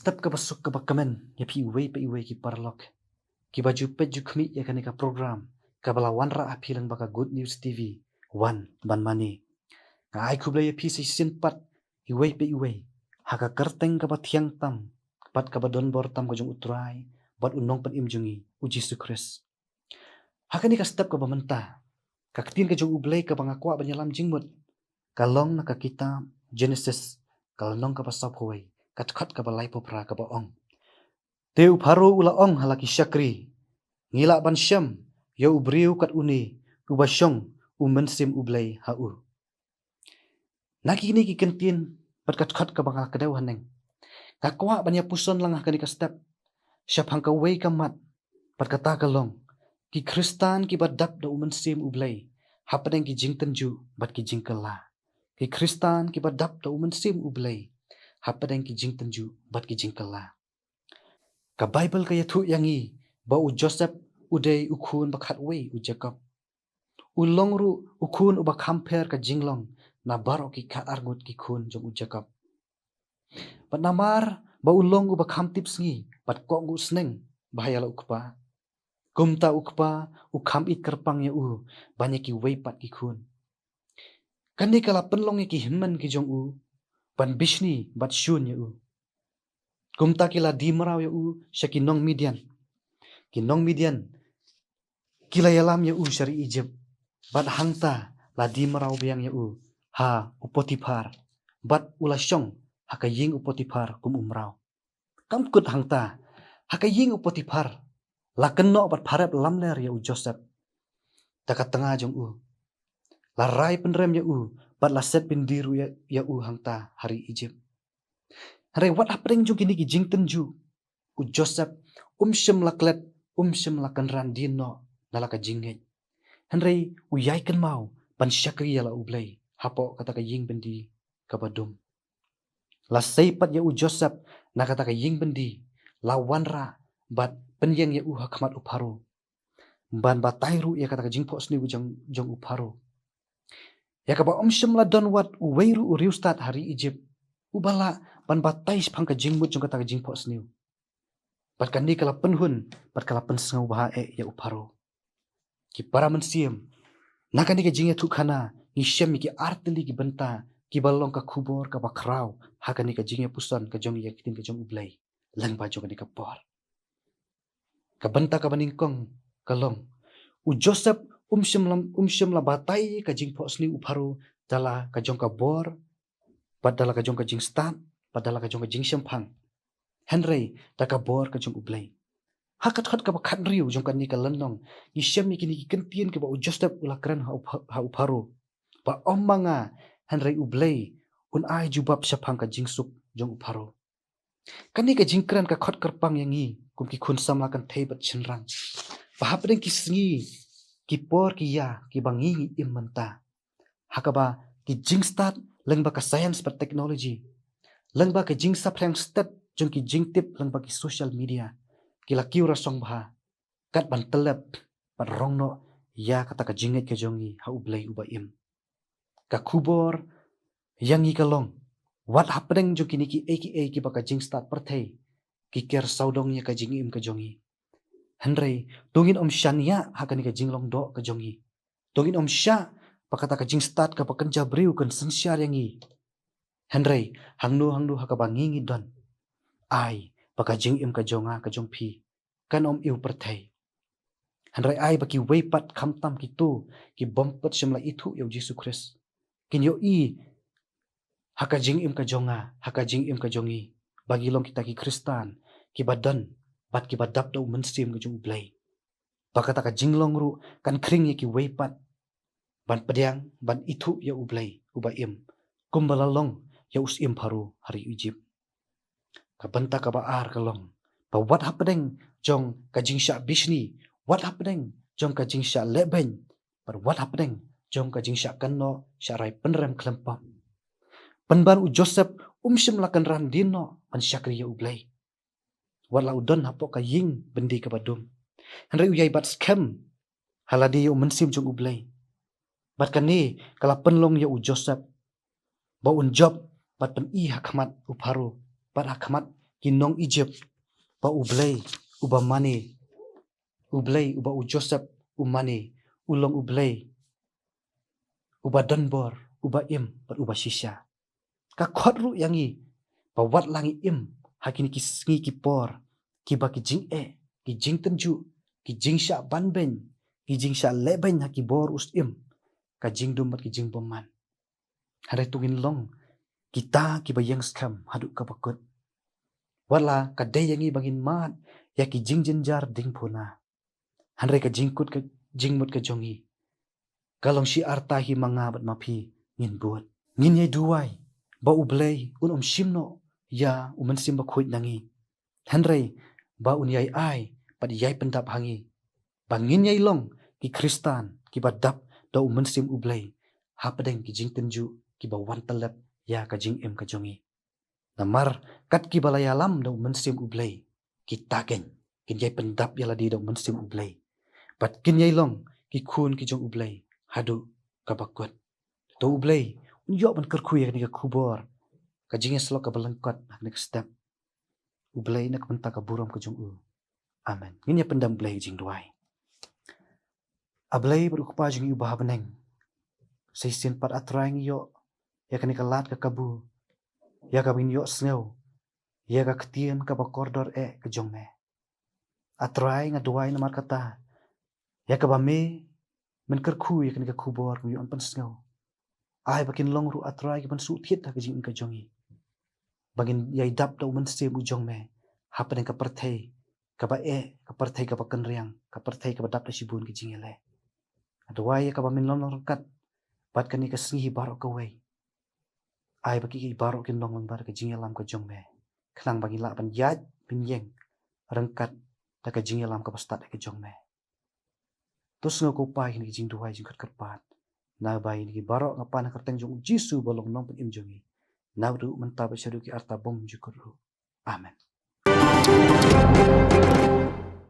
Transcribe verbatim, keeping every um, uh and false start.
Tep kaba suk kaba kmen ïa phi iwei pa iwei ki paralok kiba ju peit ju khmih ïa kane ka program kaba la wanrah ha phi lyngba ka Good News T V, wan ban mane. Nga ai khublei ïa phi sa shisien pat iwei pa iwei ha ka kyrteng kaba thiang tam bad kaba donbor tam ka jong U Trai bad U Nongpynim jong ngi, U Jisu Khrist. Ha kane ka step kaba mynta, ka ktien ka jong U Blei kaba nga kwah ban ïalam jingmut ka long na ka kitab Genesis, ka lynnong kaba sawphew wei, ka dkhot kaba laiphew phra, kaba ong: Te u Pharaoh u la ong ha la ki shakri, ngi lah ban shem ïa u briew kat une uba shong u Mynsiem U Blei ha u. Na kine ki kyntien bad ka dkhot kaba nga la kdew haneng, nga kwah ban ïa puson lang ha kane ka step shaphang kawei ka mat, bad kata ka long, ki Khristan kiba dap da U Mynsiem U Blei hapdeng ki jingtynjuh bad ki jingkylla. Ki Khristan kiba dap da U Mynsiem U Blei hapdeng ki jingtynjuh bad ki jingkylla. Ka Baibl ka ïathuh ïa ngi ba u Joseph u dei u khun ba khatwei u Jakob. U long ruh u khun uba kham pher ka jinglong na baroh ki khatar ngut ki khun jong u Jakob. Bad namar ba u long uba kham tipsngi bad kohnguh sneng bha ïa la u kpa, kumta u kpa u kham ïeit kyrpang ïa u ban ïa kiwei pat ki khun. Kane ka la pynlong ïa ki hynmen ki jong u ban bishni bad shun ïa u. Kumta ki la die mraw ïa u sha ki nong Midian. Ki nong Midian ki la ïalam ïa u sha ri Egypt, bad hangta la die mraw biang ïa u ha u Potiphar, bad u la shong ha ka ïing u Potiphar kum u mraw. Kam kut hangta, ha ka ïing u Potiphar la kynnoh bad pharep lamler ïa u Joseph da ka tnga jong u. La rai pynrem ïa u bad la set byndi ruh ïa, ïa u hangta ha ri Egypt. Hynrei wat hapdeng jong kine ki jingtynjuh, u Joseph um shym la klet, um shym la kynran dien noh na la ka jingngeit. Hynrei u ïai kynmaw ban shakri ïa la U Blei hapoh kata ka ïing byndi kaba dum. La sei pat ïa u Joseph na kata ka ïing byndi, la wanrah bad pynïeng ïa u ha khmat u Pharaoh, ban batai ruh ïa kata ka jingphohsniew jong, jong u Pharaoh, ïa kaba um shym la don wat uwei ruh u riewstad ha ri Egypt uba lah ban batai shaphang ka jingmut jong kata ka jingphohsniew. Bad kane ka la pynhun bad ka la pynsngewbha eh ïa u Pharaoh. Ki para mynsiem, na kane ka jingïathuhkhana ngi shem ïa ki artylli ki bynta kiba long ka khubor kaba khraw ha kane ka jingïapuson ka jong ïa ka ktien ka jong U Blei lyngba jong kane ka por. Ka bynta kaba nyngkong ka long, u Joseph um shym la, um shym la batai ka jingphohsniew u Pharaoh da la ka jong ka bor, bad da la ka jong ka jingstad, bad da la ka jong ka jingshemphang, hynrei da ka bor ka jong U Blei. Ha ka dkhot kaba khathynriew jong kane ka lynnong ngi shem ïa kine ki kyntien kiba u Joseph u la kren ha u Pha-, ha u Pharaoh, ba ym ma nga, hynrei U Blei un ai jubab shaphang ka jingsuk jong u Pharaoh. Kane ka jingkren ka khot kyrpang ïa ngi kum ki khun samla kynthei bad shynrang, ba hapdeng ki sngi, ki por, ki ïa kiba ngi ngi im mynta, ha kaba ki jingstad lyngba ka science bad technology, lyngba ka jingsaphriang stet jong ki jingtip lyngba ki social media, ki la kiew rasong bha kat ban tyllep bad rong noh ïa kata ka jingngeit ka jong ngi ha U Blei uba im. Ka khubor ïa ngi ka long, wat hapdeng jong kine kiei kiei kiba ka jingstad pyrthei ki ker sawdong ïa ka jingim ka jong ngi, hynrei to ngin ym shaniah ha kane ka jinglong doh ka jong ngi. To ngin ym shah ba kata ka jingstad kaba kynja briew kan synshar ïa ngi. Hynrei hangno hangno ha kaba ngi ngi don, ai ba ka jingim ka jong nga ka jong phi kan ym ïoh pyrthei. Hynrei ai ba kiwei pat khamtam kito ki bym pat shym la ithuh ïa u Jisu Khrist kin ïohi ha ka jingim ka jong nga, ha ka jingim ka jong ngi, ba ngi long kita ki Khristan kiba don bad kiba dap da u Mynsiem ka jong U Blei. Ba kata ka jinglong ruh kan khring ïa kiwei pat ban pdiang, ban ithuh ïa U Blei uba im, kumba la long ïa u syiem Pharaoh ha ri Egypt. Ka bynta kaba ar ka long, ba wat hapdeng jong ka jingshah bishni, wat hapdeng jong ka jingshah lehbeiñ, bad wat hapdeng jong ka jingshah kynnoh shah rai pynrem khlem pop, pynban u Joseph um shym la kynran dien noh ban shakri ïa U Blei. Wat la u don hapoh ka ïing byndi kaba dum, hynrei u ïai bat skhem ha lade ïa u Mynsiem jong U Blei. Bad kane ka la pynlong ïa u Joseph ba un jop bad pyni ha khmat u Pharaoh bad ha khmat ki nong Egypt ba U Blei uba mane, U Blei uba u Joseph u mane, u long U Blei uba donbor, uba im bad uba shisha. Ka khot ruh ïa ngi ba wat la ngi im ha kine ki sngi ki por kiba ki jingeh, ki jingtynjuh, ki jingshah banbeiñ, ki jingshah lehbeiñ ha ki bor u syiem, ka jingdum bad ki jingbymman. Hynrei to ngin long kita kiba ïeng skhem haduh kaba kut. Wat la ka dei ïa ngi ba ngin mad ïa ki jingjynjar ding puna, hynrei ka jingkut ka jingmut ka jong ngi ka long shi arta hi ma nga bad ma phi ngin bud. Ngin ïai duwai ba U Blei un ym shim noh ïa U Mynsiem Bakhuid na ngi, hynrei ba un ïai ai bad ïai pyndap ha ngi ba ngin ïai long ki Khristan kiba dap da U Mynsiem U Blei hapdeng ki jingtynjuh kiba wan tyllep ïa ka jingim ka jong ngi. Namar kat kiba la ïalam da U Mynsiem U Blei, kita keiñ kin ïai pyndap ïa lade da U Mynsiem U Blei bad kin ïai long ki khun ki jong U Blei haduh kaba kut. To U Blei un ïoh ban kyrkhu ïa kane ka khubor, ka jingïasyllok kaba lyngkot ha kane ka step. U Blei na ka bynta ka burom ka jong u. Amen. Ngin ïa pyndem U Blei ka jingduwai. A Blei bad U Kpa jong ngi uba ha bneng, sa shisien pat A Trai ngi ïoh ïa kane ka lad ka kabu ïa kaba ngin ïohsngew ïa ka ktien kaba kordor eh ka jong me. A Trai nga duwai namar kata ïa kaba me men kyrkhu ïa kane ka khubor kaba ïoh pynsngew. Ai ba kin long ruh A Trai ki ban shu thied ha ka jingim ka jong ngi, ba ngin ïai dap da U Mynsiem u jong me hapdeng ka pyrthei kaba eh, ka pyrthei kaba kynriang, ka pyrthei kaba dap da shibun ki jingïaleh. Nga duwai ïa kaba men long ryngkat bad kane ka sngi hi baroh kawei. Ai ba ki, ki baroh kin long lyngba da ka jingïalam ka jong me, khnang ba ngin lah ban ïaid ban ïeng ryngkat da ka jingïalam kaba stad ka jong me. To sngew ko Pa ïa kine ki jingduwai jingkyrpad. Naba ïa kine ki baroh nga pan ha ka kyrteng jong U Jisu ba long Nongpynim jong ngi, naduh mynta bad shaduh ki arta bymjukut ruh. Amen.